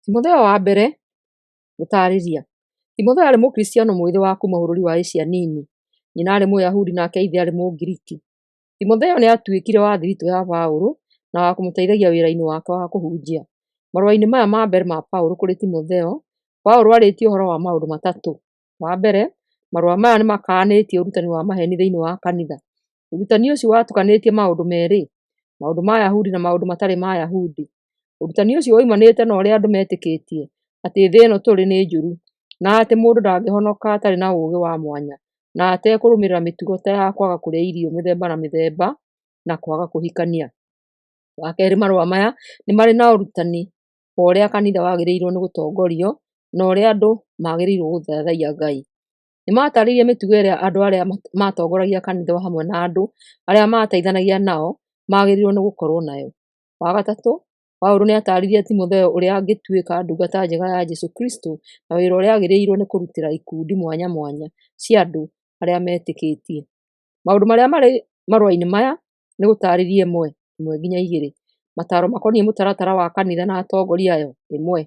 Timotheo wa mbere gũtaarĩria. Timotheo aarĩ Mũkristiano mwĩthĩ wa kuuma bũrũri wa Asia Nini. Nyina aarĩ Mũyahudi nake ithe aarĩ Mũngiriki. Timotheo nĩ aatuĩkire wa thiritũ ya Paulo na wa kũmũteithagia wĩra-inĩ wake wa kũhunjia. Marũa-inĩ maya ma mbere ma Paulo kũrĩ Timotheo, Paulo arĩtie ũhoro wa maũndũ matatũ. Wa mbere, marũa maya nĩ makaanĩtie ũrutani wa maheeni thĩinĩ wa kanitha. Ũrutani ũcio watukanĩtie maũndũ merĩ, maũndũ ma Ayahudi na maũndũ matarĩ ma Ayahudi. Ũrutani ũcio woimanĩte na ũrĩa andũ metĩkĩtie atĩ thĩ ĩno tũrĩ nĩ njũru, na atĩ mũndũ ndangĩhonoka atarĩ na ũũgĩ wa mwanya, na atekũrũmĩrĩra mĩtugo ta ya kwaga kũrĩa irio mĩthemba na mĩthemba na kwaga kũhikania. Wa kerĩ, marũa maya nĩ marĩ na ũrutani wa ũrĩa kanitha wagĩrĩirwo nĩ gũtongorio na ũrĩa andũ magĩrĩirwo gũthathaiya Ngai. Nĩ matarĩirie mĩtugo ĩrĩa andũ arĩa matongoragia kanitha o hamwe na andũ arĩa mateithanagia nao magĩrĩirwo nĩ gũkorwo nayo. Wa gatatũ, Paulo nĩ aataarire Timotheo ũrĩa angĩtuĩka ndungata njega ya Jesũ Kristo na wĩra ũrĩa agĩrĩirwo nĩ kũrutĩra ikundi mwanya mwanya cia andũ arĩa metĩkĩtie. Maũndũ marĩa marĩ marũa-inĩ maya nĩ gũtaarĩria 1, 1-2, mataaro makoniĩ mũtaratara wa kanitha na atongoria ayo 1,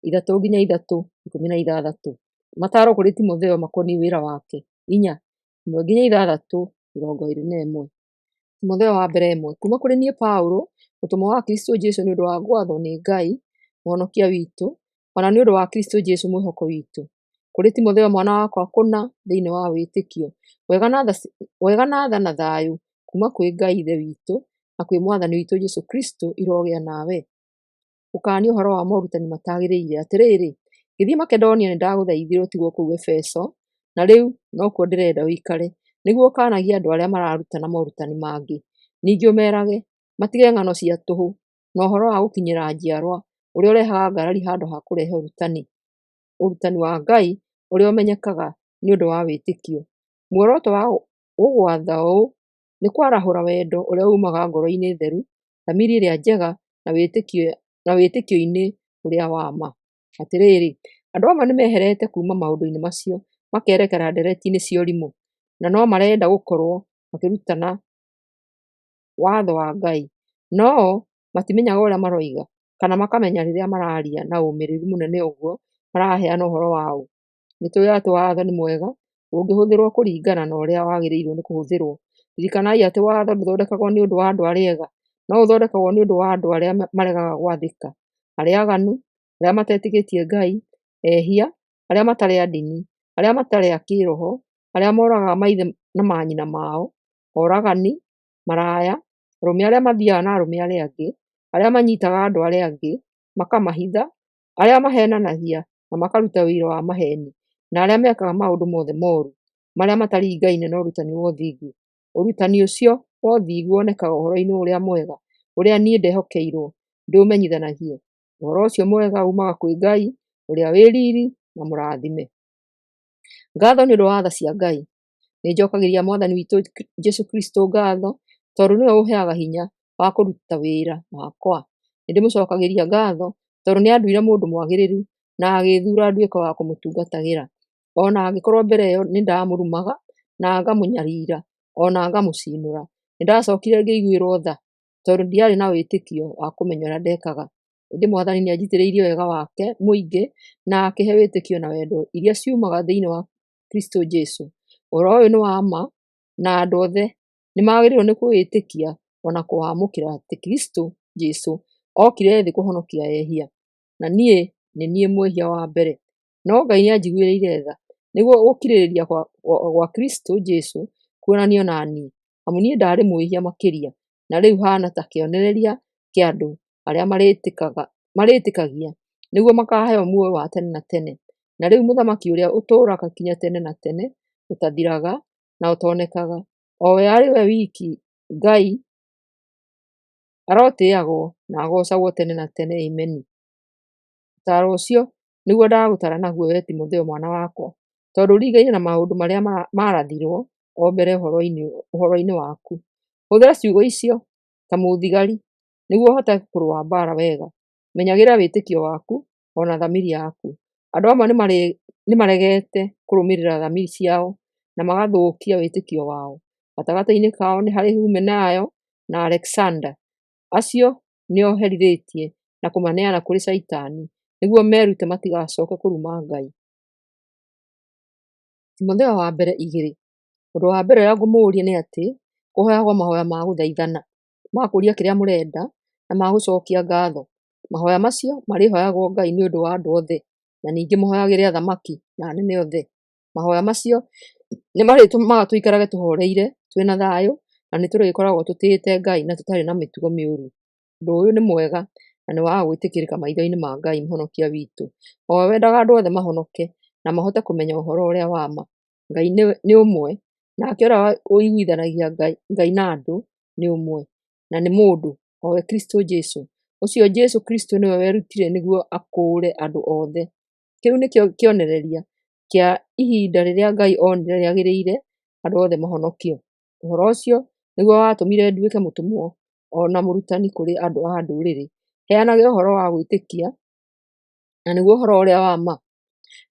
3-3, 16, mataaro kũrĩ Timotheo makoniĩ wĩra wake 4, 1-6, 21. Timotheo wa mbere 1. Kuuma kũrĩ niĩ Paulo, mũtũmwo wa Kristũ Jesũ nĩ ũndũ wa gwathwo nĩ Ngai Mũhonokia witũ, o na nĩ ũndũ wa Kristũ Jesũ mwĩhoko witũ. Kũrĩ Timotheo mwana wakwa kũna thĩinĩ wa wĩtĩkio, wega na tha na thayũ kuuma kwĩ Ngai Ithe witũ na kwĩ Mwathani witũ Jesũ Kristũ irogĩa nawe. Gũkaania ũhoro wa morutani matagĩrĩire. Atĩrĩrĩ, ngĩthiĩ Makedonia nĩndagũthaithire ũtigwo kũu Efeso, na rĩu nokuo ndĩrenda ũikare, nĩguo ũkaanagie andũ arĩa mararutana morutani mangĩ. Ningĩ ũmeerage matige ng'ano cia tũhũ na ũhoro wa gũkinyĩra njiarwa, ũrĩa ũrehaga ngarari handũ ha kũrehe ũrutani. Ũrutani wa Ngai ũrĩa ũmenyekaga nĩ ũndũ wa wĩtĩkio. Muoroto wa gũgwatha ũũ nĩ kwarahũra wendo ũrĩa uumaga ngoro-inĩ theru, thamiri ĩrĩa njega, na wĩtĩkio-inĩ ũrĩa wa ma. Atĩrĩrĩ, andũ amwe nĩ meherete kuuma maũndũ-inĩ macio makerekera ndeereti-inĩ cia ũrimũ, na no marenda gũkorũo makĩrutana watho wa Ngai, no o matimenyaga ũrĩa maroiga, kana makamenya rĩrĩa mararia na ũmĩrĩru mũnene ũguo maraheana ũhoro wa ũ. Nĩ tũĩ atĩ watho nĩ mwega ũngĩhũthĩrũo kũringana na ũrĩa wagĩrĩirũo nĩ kũhũthĩrũo. Ririkanai atĩ watho ndũthondekagwo nĩ ũndũ wa andũ arĩa ega, no ũthondekagwo nĩ ũndũ wa andũ arĩa maregaga gwathĩka, arĩa aganu, arĩa matetĩkĩtie Ngai, ehia, arĩa matarĩ a ndini, arĩa matarĩ a kĩĩroho, arĩa moragaga maithe na manyina mao, oragani, maraya, arũme arĩa mathiaga na arũme arĩa angĩ, arĩa manyitaga andũ arĩa angĩ makamahitha, arĩa maheenanagia na makaruta ũira wa maheeni, na arĩa mekaga maũndũ mothe moru marĩa mataringaine na ũrutani wa ũthingu. Ũrutani ũcio wa ũthingu wonekaga ũhoro-inĩ ũrĩa mwega, ũrĩa niĩ ndehokeirwo ndĩũmenyithanagie. Ũhoro ũcio mwega uumaga kwĩ Ngai ũrĩa wĩ riri na mũrathime. Ngatho nĩ ũndũ wa tha cia Ngai. Nĩ njokagĩria Mwathani witũ Jesu Kristo ngatho tondũ nĩwe ũheaga hinya wa kũruta wĩra wakwa. Nĩ ndĩmũcokagĩria ngatho tondũ nĩ anduire mũndũ mwagĩrĩru na agĩĩthuura nduĩke wa kũmũtungatagĩra. O na angĩkorwo mbere ĩyo nĩ ndamũrumaga na ngamũnyarira o na ngamũcinũra, nĩ ndacokire ngĩiguĩrwo tha tondũ ndiarĩ na wĩtĩkio wa kũmenya ũrĩa ndekaga. Ĩndĩ Mwathani nĩ anjitĩrĩirie wega wake mũingĩ na akĩhe wĩtĩkio na wendo iria ciumaga thĩinĩ wa Kristo Jesu. Ũhoro ũyũ nĩ wa ma na andũ othe nĩ magĩrĩirwo nĩ kũwĩtĩkia o na kũwamũkĩra atĩ Kristo Jesu okire thĩ kũhonokia ehia, na niĩ nĩ niĩ mwĩhia wa mbere. No Ngai nĩ anjiguĩrĩire tha, nĩguo gũkirĩrĩria gwa Kristo Jesu kuonanio na niĩ, amu niĩ ndaarĩ mwĩhia makĩria, na rĩu haana ta kĩonereria kĩa andũ arĩa marĩtĩkagia, nĩguo makaaheo muoyo wa tene na tene. Na rĩu Mũthamaki ũrĩa ũtũũraga nginya tene na tene, ũtathiraga na ũtonekaga, o we arĩ we wiki Ngai, arotĩagwo na agoocagwo tene na tene. Ameni. Ũtaaro ũcio nĩguo ndagũtaara naguo, wee Timotheo mwana wakwa, tondũ ũringaine na maũndũ marĩa maarathirwo o mbere ũhoro-inĩ waku. Hũthĩra ciugo icio ta mũthigari nĩguo ũhote kũrũa mbaara wega. Menyagĩrĩra wĩtĩkio waku o na thamiri yaku. Andũ amwe nĩmaregete kũrũmĩrĩra thamiri ciao na magathũkia wĩtĩkio wao. Gatagatĩ-inĩ kao nĩ harĩ Humenayo na Alekisanda. Acio nĩo herithĩtie na kũmaneana kũrĩ Shaitani nĩguo merute matigacoke kũruma Ngai. Timotheo wa mbere igĩrĩ. Ũndũ wa mbere ũrĩa ngũmũũria nĩ atĩ kũhoyagwo mahoya ma gũthaithana, ma kũũria kĩrĩa mũrenda, na ma gũcokia ngatho. Mahoya macio marĩhoyagwo Ngai nĩ ũndũ wa andũ othe, na ningĩ mũhoyagĩre athamaki na anene othe. Mahoya macio nĩ marĩtũmaga tũikarage tũhoreire, twĩ na thayũ, na nĩ tũrĩkoragwo tũtĩĩte Ngai na tũtarĩ na mĩtugo mĩũru. Ũndũ ũyũ nĩ mwega na nĩ wa gwĩtĩkĩrĩka maitho-inĩ ma Ngai Mũhonokia witũ, o we wendaga andũ othe mahonoke na mahote kũmenya ũhoro ũrĩa wa ma. Ngai nĩ ũmwe, nake ũrĩa ũiguithanagia Ngai na andũ nĩ ũmwe, na nĩ mũndũ, o we Kristo Jesu. Ũcio Jesu Kristo nĩwe werutire nĩguo akũũre andũ othe. Kĩu nĩkĩo kĩonereria kĩa ihinda rĩrĩa Ngai onire rĩagĩrĩire andũ othe mahonokio. Ũhoro ũcio nĩguo watũmire nduĩke mũtũmwo o na mũrutani kũrĩ andũ a ndũrĩrĩ, heanage ũhoro wa gwĩtĩkia na nĩguo ũhoro ũrĩa wa ma.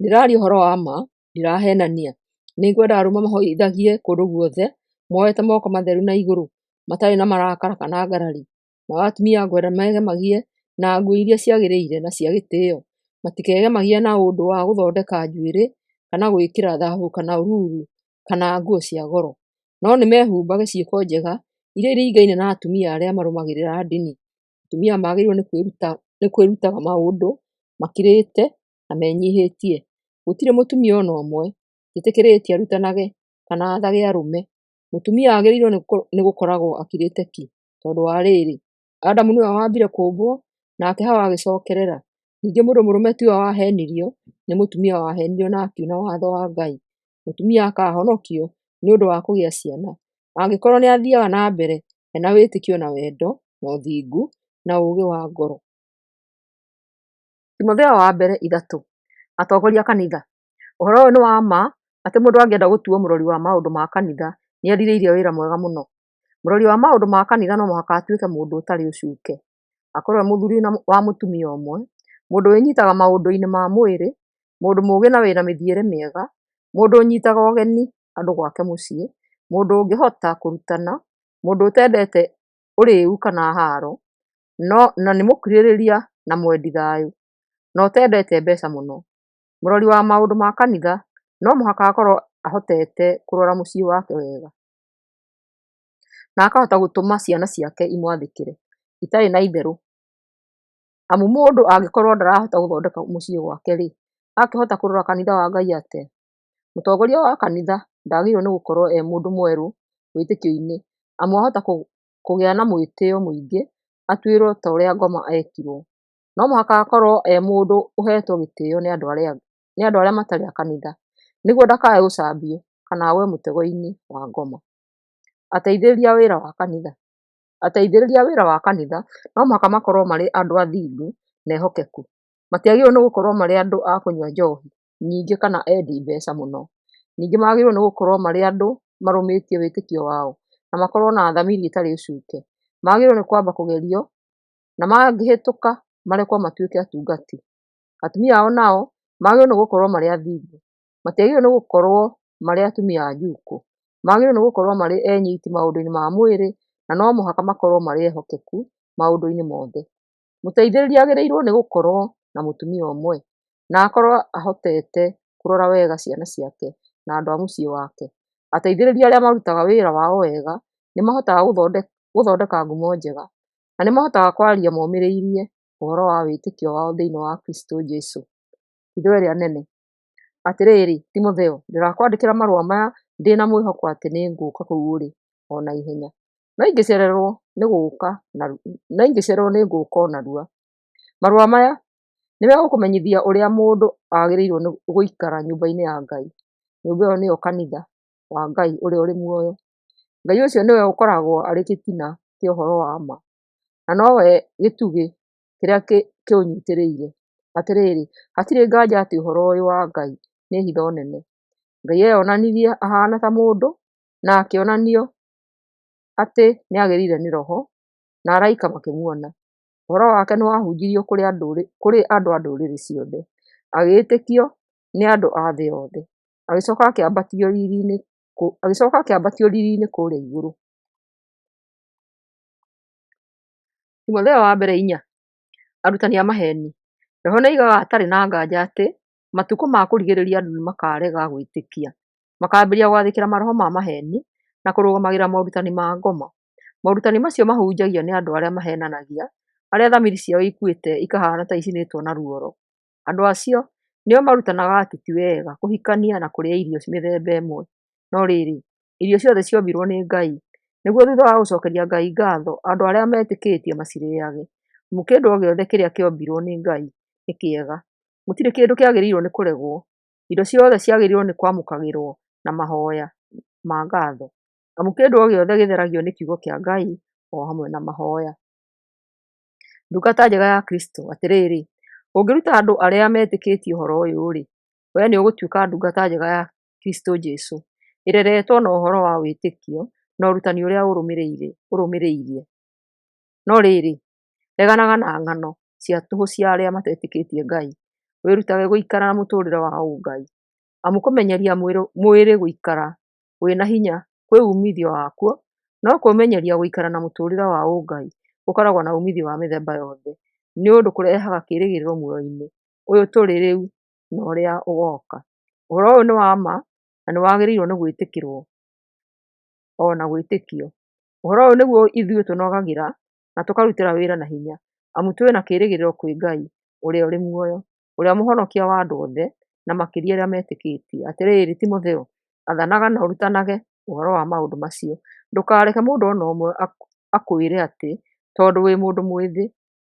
Ndĩraria ũhoro wa ma, ndiraheenania. Nĩngwenda arũme mahoithagie kũndũ guothe, moete moko matheru na igũrũ, matarĩ na marakara kana ngarari. Nao atumia ngwenda megemagie na nguo iria ciagĩrĩire na cia gĩtĩo, matikegemagie na ũndũ wa gũthondeka njuĩrĩ, kana gwĩkĩra thahabu kana ruru kana nguo cia goro, no nĩmehumbage ciĩko njega iria iringaine na atumia arĩa marũmagĩrĩra ndini. Atumia magĩrĩirwo nĩ kwĩrutaga maũndũ makirĩte na menyihĩtie. Gũtirĩ mũtumia o na ũmwe njĩtĩkĩrĩtie arutanage kana aathage arũme. Mũtumia agĩrĩirwo nĩ gũkoragwo akirĩte ki, tondũ wa rĩrĩ, Adamu nĩwe wambire kũũmbwo, nake Hawa agĩcokerera. Ningĩ mũndũ mũrũme tiwe wahenirio, nĩ mũtumia wahenirio na akiuna watho wa Ngai. Mũtumia akahonokio nĩ ũndũ wa kũgĩa ciana, angĩkorwo nĩ athiaga na mbere ena wĩtĩkio na wendo na ũthingu na ũũgĩ wa ngoro. Timotheo wa mbere ithatũ. Atongoria a kanitha. Ũhoro ũyũ nĩ wa ma atĩ mũndũ angĩenda gũtuwo mũrori wa maũndũ ma kanitha nĩ erirĩirie wĩra mwega mũno. Mũrori wa maũndũ ma kanitha no mũhaka atuĩke mũndũ ũtarĩ ũcuke, akorwo e mũthuri wa mũtumia ũmwe, mũndũ wĩnyitaga maũndũ-inĩ ma mwĩrĩ, mũndũ mũũgĩ na wĩna mĩthiĩre mĩega, mũndũ ũnyitaga ũgeni andũ gwake mũciĩ, mũndũ ũngĩhota kũrutana, mũndũ ũtendete ũrĩĩu kana haaro, na nĩ mũkirĩrĩria na mwendi thayũ, na ũtendete mbeca mũno. Mũrori wa maũndũ ma kanitha no mũhaka akorwo ahotete kũrora mũciĩ wake wega, na akahota gũtũma ciana ciake imwathĩkĩre itarĩ na itherũ. Amu mũndũ angĩkorwo ndarahota gũthondeka mũciĩ gwake-rĩ, akĩhota kũrora kanitha wa Ngai atĩa? Mũtongoria wa kanitha ndagĩrĩirwo nĩ gũkorwo e mũndũ mwerũ wĩtĩkio-inĩ, amu ahota kũgĩa na mwĩtĩo mũingĩ atuĩrwo ta ũrĩa ngoma ekirwo. No mũhaka akorwo e mũndũ ũhetwo gĩtĩo nĩ andũ arĩa matarĩ a kanitha, nĩguo ndakae gũcambio kana agwe mũtego-inĩ wa ngoma. Ateithĩrĩria a wĩra wa kanitha. Ateithĩrĩria a wĩra wa kanitha no mũhaka makorwo marĩ andũ athingu na ehokeku. Matiagĩrĩirwo nĩ gũkorwo marĩ andũ a kũnyua njohi nyingĩ kana endi mbeca mũno. Ningĩ magĩrĩirwo nĩ gũkorwo marĩ andũ marũmĩtie wĩtĩkio wao na makorwo na thamiri ĩtarĩ ũcuke. Magĩrĩirwo nĩ kwamba kũgerio na mangĩhĩtũka marekwo matuĩke atungati. Atumia ao nao magĩrĩirwo nĩ gũkorwo marĩ athingu. Matiagĩrĩirwo nĩ gũkorwo marĩ atumia a njukũ. Magĩrĩirwo nĩ gũkorwo marĩ enyiti maũndũ-inĩ ma mwĩrĩ na no mũhaka makorwo marĩ ehokeku maũndũ-inĩ mothe. Mũteithĩrĩria agĩrĩirwo nĩ gũkorwo na mũtumia ũmwe, na akorwo ahotete kũrora wega ciana ciake na andũ a mũciĩ wake. Ateithĩrĩria arĩa marutaga wĩra wao wega nĩ mahotaga gũthondeka ngumo njega, na nĩ mahotaga kwaria momĩrĩirie ũhoro wa wĩtĩkio wao thĩinĩ wa Kristo Jesu. Hitho ĩrĩa nene. Atĩrĩrĩ, Timotheo, ndĩrakwandĩkĩra marũa maya ndĩ na mwĩhoko atĩ nĩ ngũũka kũu ũrĩ o na ihenya, no ingĩcererwo nĩ gũũka o narua. Marũa maya nĩ megũkũmenyithia ũrĩa mũndũ agĩrĩirwo nĩ gũikara nyũmba-inĩ ya Ngai. Nyũmba ĩyo nĩyo kanitha wa Ngai ũrĩa ũrĩ muoyo. Ngai ũcio nĩwe ũkoragwo arĩ gĩtina kĩa ũhoro wa ma, na nowe gĩtugĩ kĩrĩa kĩũnyitĩrĩire. Atĩrĩrĩ, hatirĩ nganja atĩ ũhoro ũyũ wa Ngai nĩ hitho nene. Ngai eyonanirie ahaana ta mũndũ, na akĩonanio atĩ nĩagĩrĩire nĩ Roho, na araika makĩmuona. Ũhoro wake nĩwahunjirio kũrĩ andũ a ndũrĩrĩ ciothe, agĩĩtĩkio nĩ andũ a thĩ yothe, agĩcoka akĩambatio riri-inĩ kũrĩa igũrũ. Timotheo wa mbere inya. Arutani a maheeni. Roho nĩoigaga atarĩ na nganja atĩ, matukũ ma kũrigĩrĩria andũ nĩmakarega gwĩtĩkia, makaambĩrĩria gwathĩkĩra maroho ma maheeni na kũrũgamagĩrĩra morutani ma ngoma. Morutani macio mahunjagio nĩ andũ arĩa maheenanagia, arĩa thamiri ciao ikuĩte ikahaana ta icinĩtwo na ruoro. Andũ acio nĩo marutanaga atĩ ti wega kũhikania na kũrĩa irio mĩthemba ĩmwe. No rĩrĩ, irio ciothe ciombirũo nĩ Ngai, nĩguo thutha wa gũcokeria Ngai ngatho andũ arĩa metĩkĩtie macirĩage. Amu kĩndũ o gĩothe kĩrĩa kĩombirũo nĩ Ngai nĩ kĩega, gũtirĩ kĩndũ kĩagĩrĩirũo nĩ kũregwo. Indo ciothe ciagĩrĩirũo nĩ kwamũkagĩrũo na mahoya ma ngatho. Amu kĩndũ o gĩothe gĩtheragio nĩ kiugo kĩa Ngai o hamwe na mahoya. Ndungata njega ya Kristũ. Atĩrĩrĩ, ũngĩruta andũ arĩa metĩkĩtie ũhoro ũyũ-rĩ, wee nĩũgũtuĩka ndungata njega ya Kristũ Jesũ, ĩreretwo na ũhoro wa wĩtĩkio na ũrutani ũrĩa ũrũmĩrĩire. No rĩrĩ, reganaga na ng'ano cia tũhũ cia arĩa matetĩkĩtie Ngai, wĩrutage gũikara na mũtũũrĩre wa ũngai. Amu kũmenyeria mwĩrĩ gũikara wĩ na hinya kwĩ uumithio wakuo, no kwĩmenyeria gũikara na mũtũũrĩre wa ũngai gũkoragwo na uumithio wa mĩthemba yothe, nĩ ũndũ kũrehaga kĩĩrĩgĩrĩro muoyo-inĩ ũyũ tũrĩ rĩu na ũrĩa ũgooka. Ũhoro ũyũ nĩ wa ma na nĩwagĩrĩirwo nĩ gwĩtĩkĩrwo o na gwĩtĩkio. Ũhoro ũyũ nĩguo ithuĩ tũnogagĩra na tũkarutĩra wĩra na hinya, amu twĩ na kĩĩrĩgĩrĩro kwĩ Ngai ũrĩa ũrĩ muoyo, ũrĩa mũhonokia wa andũ othe, na makĩria arĩa metĩkĩtie. Atĩrĩrĩ Timotheo, athanaga na ũrutanage ũhoro wa maũndũ macio. Ndũkareke mũndũ o na ũmwe akwĩre atĩ tondũ wĩ mũndũ mwĩthĩ,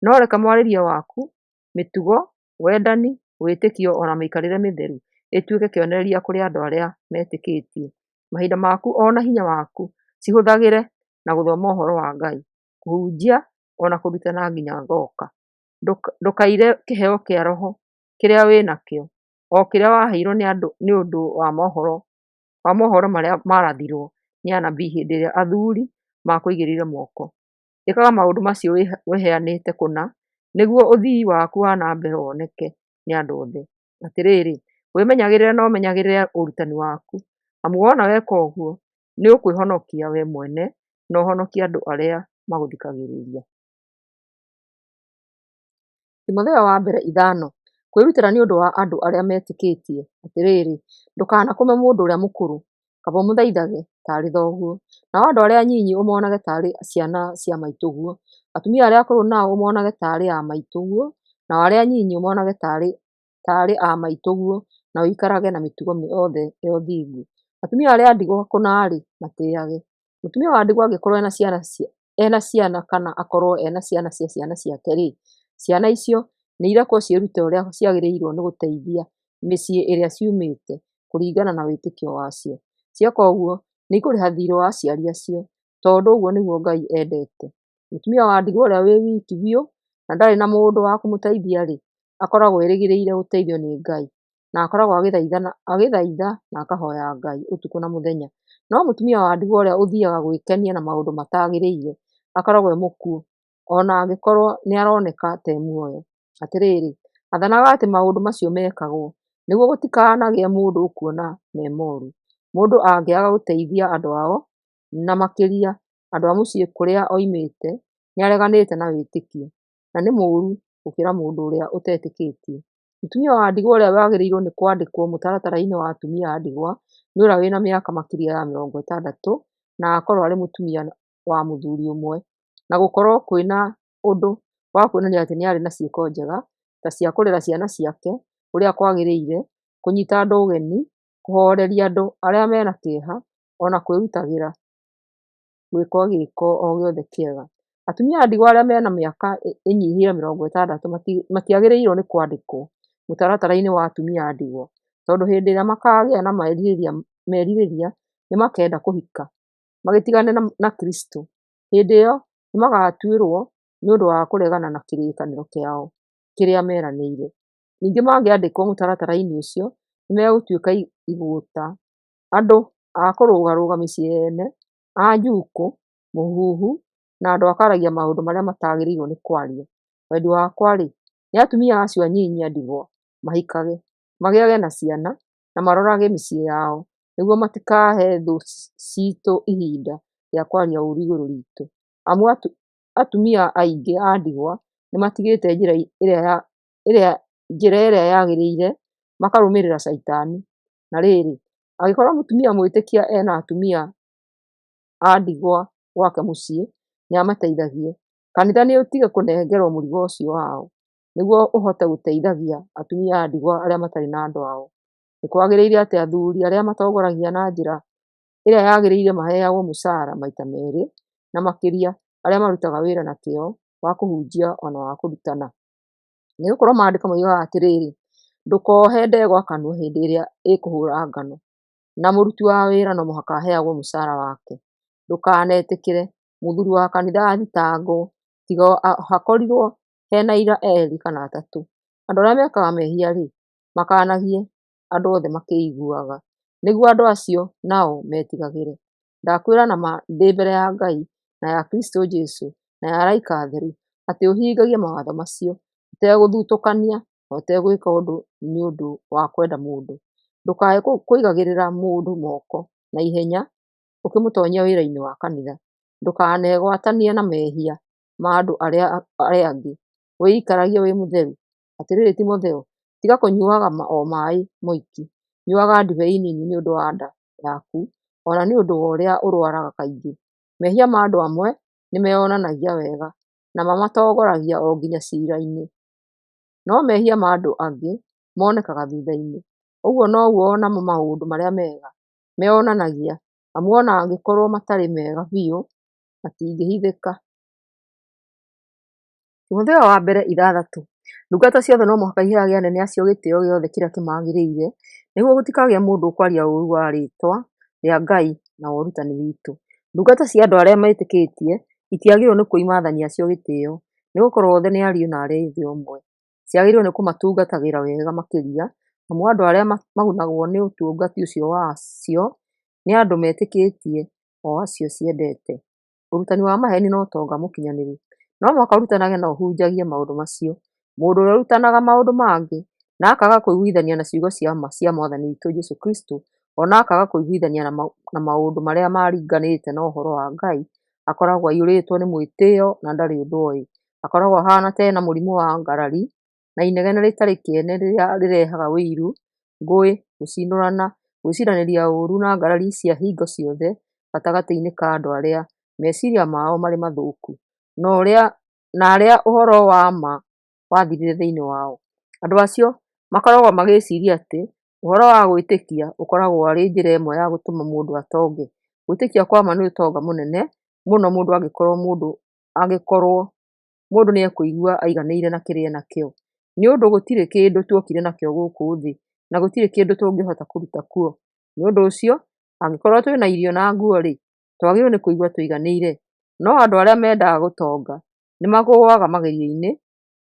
no reke mwarĩrie waku, mĩtugo, wendani, wĩtĩkio o na mĩikarĩre mĩtheru ituĩke kĩonereria kũrĩ andũ arĩa metĩkĩtie. Mahinda maku o na hinya waku cihũthagĩre na gũthoma ũhoro wa Ngai, kũhunjia o na kũrutana nginya ngooka. Ndũkaire kĩheo kĩa Roho kĩrĩa wĩ nakĩo, o kĩrĩa waheirwo nĩ ũndũ wa mohoro marĩa maarathirwo nĩ anabii hĩndĩ ĩrĩa athuuri maakũigĩrĩire moko. Ĩkaga maũndũ macio wĩheanĩte kũna, nĩguo ũthii waku wa na mbere woneke nĩ andũ othe. Atĩrĩrĩ, wĩmenyagĩrĩre na ũmenyagĩrĩre ũrutani waku, amu wona weka ũguo, nĩũkwĩhonokia we mwene na ũhonokie andũ arĩa magũthikagĩrĩria. Timotheo wa mbere ithano. Kwĩrutĩra nĩ ũndũ wa andũ arĩa metĩkĩtie. Atĩrĩrĩ, ndũkanakũme mũndũ ũrĩa mũkũrũ, kaba ũmũthaithage taarĩ thoguo, nao andũ arĩa anyinyi ũmonage taarĩ ciana cia maitũguo. Atumia arĩa akũrũ nao ũmonage taarĩ a maitũguo, nao arĩa anyinyi ũmonage taarĩ a maitũguo, na ũikarage na mĩtugo yothe ya ũthingu. Atumia arĩa a ndigwa kũna-rĩ, matĩĩage. Mũtumia wa ndigwa angĩkorwo ena ciana kana akorwo ena ciana cia ciana ciake-rĩ, ciana icio nĩirekwo ciĩrute ũrĩa ciagĩrĩirwo nĩ gũteithia mĩciĩ ĩrĩa ciumĩte kũringana na wĩtĩkio wacio. Cieka ũguo nĩikũrĩha thiirĩ wa aciari acio, tondũ ũguo nĩguo Ngai endete. Mũtumia wa ndigwa ũrĩa wĩ wiki biũ na ndarĩ na mũndũ wa kũmũteithia-rĩ, akoragwo erĩgĩrĩire gũteithio nĩ Ngai, na akoragwo agĩthaitha na akahoya Ngai ũtukũ na mũthenya. No mũtumia wa ndigwa ũrĩa ũthiiaga gwĩkenia na maũndũ matagĩrĩire akoragwo e mũkuũ, o na angĩkorwo nĩaroneka ta e muoyo. Atĩrĩrĩ, athanaga atĩ maũndũ macio mekagwo, nĩguo gũtikanagĩe mũndũ ũkuona me moru. Mũndũ angĩaga gũteithia andũ ao, na makĩria andũ a mũciĩ kũrĩa oimĩte, nĩareganĩte na wĩtĩkio, na nĩ mũũru gũkĩra mũndũ ũrĩa ũtetĩkĩtie. Mũtumia wa ndigwa ũrĩa wagĩrĩirwo nĩ kwandĩkwo mũtaratara-inĩ wa atumia a ndigwa nĩ ũrĩa wĩna mĩaka makĩria ya 60 na akorwo arĩ mũtumia wa mũthuri ũmwe, na gũkorwo kwĩna ũndũ wa kuonania atĩ nĩ arĩ na ciĩko njega, ta cia kũrera ciana ciake ũrĩa kwagĩrĩire, kũnyita andũ ũgeni, kũhooreria andũ arĩa mena kĩeha, o na kwĩrutagĩra gwĩka gĩĩko o gĩothe kĩega. Atumia a ndigwa arĩa mena mĩaka ĩnyihĩire 60 matiagĩrĩirwo nĩ kwandĩkwo mũtaratara-inĩ wa atumia a ndigwa, tondũ hĩndĩ ĩrĩa makagĩa na merirĩria nĩmakenda kũhika, magĩtigane na Kristũ. Hĩndĩ ĩyo nĩmagatuĩrwo nĩ ũndũ wa kũregana na kĩrĩkanĩro kĩao kĩrĩa meranĩire. Ningĩ mangĩandĩkwo mũtaratara-inĩ ũcio, nĩmegũtuĩka igũũta, andũ a kũrũgarũga mĩciĩ yene, a njuukũ, mũhuhu, na andũ a kwaragia maũndũ marĩa matagĩrĩirwo nĩ kwaria. Wendi wakwa-rĩ, nĩ atumia acio anyinyi a ndigwa mahikage, magĩage na ciana, na marorage mĩciĩ yao, nĩguo matikahe thũ ciitũ ihinda rĩa kwaria ũũru igũrũ riitũ. Amu atumia aingĩ a ndigwa nĩmatigĩte njĩra ĩrĩa njĩra ĩrĩa yagĩrĩire, makarũmĩrĩra Shaitani. Na rĩrĩ, angĩkorũo mũtumia mwĩtĩkia e na atumia a ndigwa gwake mũciĩ, nĩamateithagie. Kanitha nĩũtige kũnengerwo mũrigo ũcio wao, nĩguo ũhote gũteithagia atumia a ndigwa arĩa matarĩ na andũ ao. Nĩ kwagĩrĩire atĩ athuri arĩa matongoragia na njĩra ĩrĩa yagĩrĩire maheagwo mũcara maita merĩ, na makĩria arĩa marutaga wĩra na kĩyo wa kũhunjia o na wa kũrutana. Nĩgũkorwo Maandĩko moigaga atĩrĩ, “Ndũkohe ndegwa kanua hĩndĩ ĩrĩa ĩkũhũũra ngano,” na “Mũruti wa wĩra no mũhaka aheagwo mũcara wake.” Ndũkanetĩkĩre mũthuri wa kanitha athitangwo tiga hakorirwo he na aira erĩ kana atatũ. Andũ arĩa mekaga mehia-rĩ, makanagie andũ othe makĩiguaga, nĩguo andũ acio nao metigagĩre. Ndakwĩra na ma ndĩ mbere ya Ngai na ya Kristũ Jesũ na ya araika atheru, atĩ ũhingagie mawatho macio, ũtegũthutũkania na ũtegwĩka ũndũ nĩ ũndũ wa kwenda mũndũ. Ndũkae kũigagĩrĩra mũndũ moko na ihenya ũkĩmũtonyia wĩra-inĩ wa kanitha. Ndũkanegwatanie na mehia ma andũ arĩa angĩ, wĩikaragie wĩ mũtheru. Atĩrĩrĩ Timotheo, tiga kũnyuuaga o maaĩ moiki, nyuuaga ndibei nini nĩ ũndũ wa nda yaku, o na nĩ ũndũ wa ũrĩa ũrũaraga kaingĩ. Mehia ma andũ amwe nĩmeyonanagia wega, na mamatongoragia o nginya ciira-inĩ, no mehia ma andũ angĩ monekaga thuutha-inĩ. Ũguo noguo o namo maũndũ marĩa mega meyonanagia, amu o na angĩkorũo matarĩ mega biũ, matingĩhithĩka. Timotheo wa mbere ithathatũ. Ndungata ciothe no mũhaka iheage anene a cio gĩtĩĩo gĩothe kĩrĩa kĩmagĩrĩire, nĩguo gũtikagĩe mũndũ ũkwaria ũũru wa rĩĩtwa rĩa Ngai na wa ũrutani witũ. Ndungata cia andũ arĩa metĩkĩtie itiagĩrĩirwo nĩ kũima aathani a cio gĩtĩĩo, nĩgũkorwo othe nĩ ariũ na aarĩ a Ithe ũmwe. Ciagĩrĩirwo nĩ kũmatungatagĩra wega makĩria, amu andũ arĩa magunagwo nĩ ũtungata ũcio wacio nĩ andũ metĩkĩtie, o acio ciendete. Ũrutani wa maheeni na ũtonga mũkinyanĩru. No mũhaka ũrutanage na ũhunjagie maũndũ macio. Mũndũ ũrĩa ũrutanaga maũndũ mangĩ na akaaga kũiguithania na ciugo cia ma cia Mwathani witũ Jesũ Kristũ, o na akaaga kũiguithania na maũndũ marĩa maringanĩte na ũhoro wa Ngai, akoragwo aiyũrĩtwo nĩ mwĩtĩĩo na ndarĩ ũndũ oĩ. Akoragwo ahaana ta ena mũrimũ wa ngarari na inegene rĩtarĩ kĩene rĩrĩa rĩrehaga ũiru, ngũĩ, gũcinũrana, gwĩciiranĩria ũũru na ngarari cia hingo ciothe gatagatĩ-inĩ ka andũ arĩa meciiria mao marĩ mathũku, na arĩa ũhoro wa ma wathirire thĩinĩ wao. Andũ acio makoragwo magĩciria atĩ ũhoro wa gwĩtĩkia ũkoragwo arĩ njĩra ĩmwe ya gũtũma mũndũ atonge. Gwĩtĩkia kwa ma nĩ ũtonga mũnene mũno mũndũ angĩkorũo mũndũ nĩekũigua aiganĩire na kĩrĩa enakĩo. Nĩ ũndũ gũtirĩ kĩndũ tuokire nakĩo gũkũ thĩ, na gũtirĩ kĩndũ tũngĩhota kũruta kuo. Nĩ ũndũ ũcio, angĩkorũo twĩ na irio na nguo-rĩ, twagĩrĩirũo nĩ kũigua tũiganĩire. No andũ arĩa mendaga gũtonga nĩmagũũaga magerio-inĩ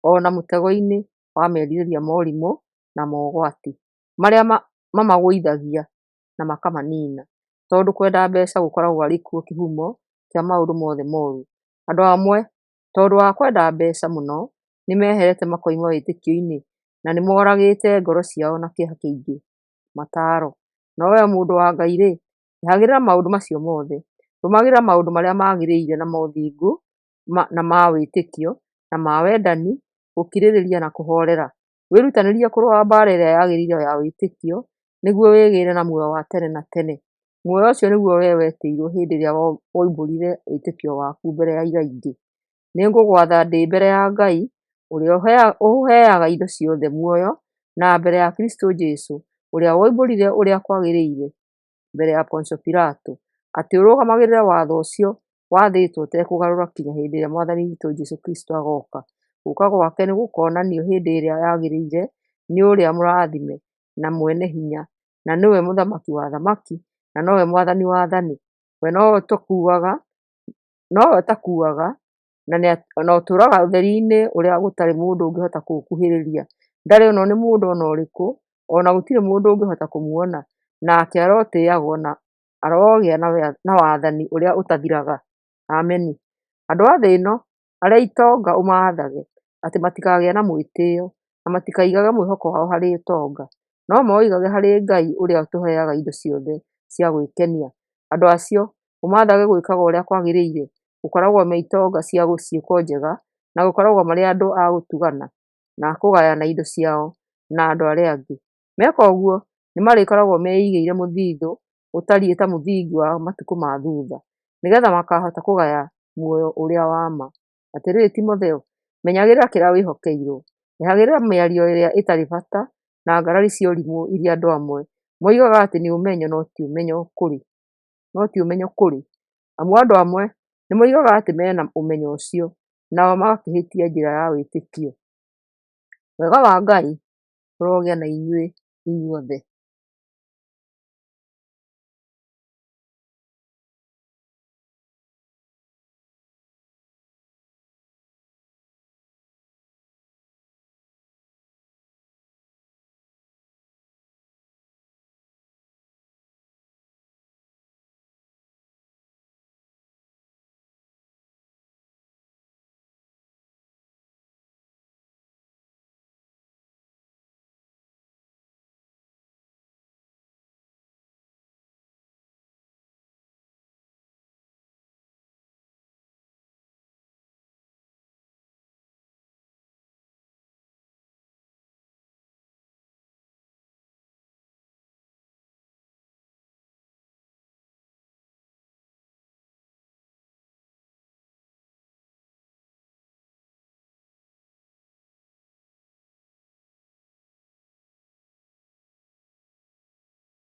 o na mũtego-inĩ wa merirĩria ma ũrimũ na ma ũgwati, marĩa mamagũithagia na makamaniina. Tondũ kwenda mbeeca gũkoragwo arĩ kuo kĩhumo kĩa maũndũ mothe mooru. Andũ amwe, tondũ wa kwenda mbeeca mũno, nĩmeherete makoima wĩtĩkio-inĩ, na nĩmoragĩte ngoro ciao na kĩeha kĩingĩ. Mataaro. No wee mũndũ wa Ngai-rĩ, ehagĩrĩra maũndũ macio mothe; rũmagĩrĩra maũndũ marĩa magĩrĩire na ma ũthingu, na ma wĩtĩkio, na ma wendani, gũkirĩrĩria na kũhoorera. Wĩrutanĩrie kũrũa mbaara ĩrĩa yagĩrĩire ya wĩtĩkio, nĩguo wĩgĩĩre na muoyo wa tene na tene. Muoyo ũcio nĩguo wee wetĩirwo hĩndĩ ĩrĩa woimbũrire wĩtĩkio waku mbere ya aira aingĩ. Nĩngũgwatha ndĩ mbere ya Ngai, ũrĩa ũheaga indo ciothe muoyo, na mbere ya Kristũ Jesũ, ũrĩa woimbũrire ũrĩa kwagĩrĩire mbere ya Pontio Pilato, atĩ ũrũgamagĩrĩre watho ũcio wathĩtwo ũtekũgarũra kinya hĩndĩ ĩrĩa Mwathani witũ Jesũ Kristũ agooka. Gũũka gwake nĩgũkonanio hĩndĩ ĩrĩa yagĩrĩire nĩ ũrĩa mũrathime na mwene hinya, na nĩwe Mũthamaki wa athamaki, na nowe Mwathani wa aathani. We nowe ũtakuaga, na ũtũũraga ũtheri-inĩ ũrĩa gũtarĩ mũndũ ũngĩhota kũũkuhĩrĩria. Ndarĩ onwo nĩ mũndũ o na ũrĩkũ, o na gũtirĩ mũndũ ũngĩhota kũmuona. Nake arotĩĩagwo na arogĩa na wathani ũrĩa ũtathiraga. Ameni. Andũ a thĩ ĩno arĩa itonga ũmaathage atĩ matikagĩe na mwĩtĩĩo, na matikaigage mwĩhoko wao harĩ ũtonga, no maũigage harĩ Ngai ũrĩa ũtũheaga indo ciothe cia gwĩkenia. Andũ acio ũmaathage gwĩkaga ũrĩa kwagĩrĩire, gũkoragwo me itonga cia ciĩko njega, na gũkoragwo marĩ andũ a gũtugana. na kũgayana indo ciao na andũ arĩa angĩ. Meka ũguo, nĩ marĩkoragwo meigĩire mũthithũ ũtariĩ ta mũthingi wa matukũ ma thutha, nĩgetha makaahota kũgaya muoyo ũrĩa wa ma. Atĩrĩrĩ Timotheo, menyagĩrĩra kĩrĩa wĩhokeirũo. Ehagĩrĩra mĩario ĩrĩa ĩtarĩ bata na ngarari cia ũrimũ iria andũ amwe moigaga atĩ nĩ ũmenyo no ti ũmenyo kũrĩ. Amu andũ amwe nĩmoigaga atĩ me na ũmenyo ũcio, nao magakĩhĩtia njĩra ya wĩtĩkio. Wega wa Ngai ũrogĩa na inyuĩ inyuothe.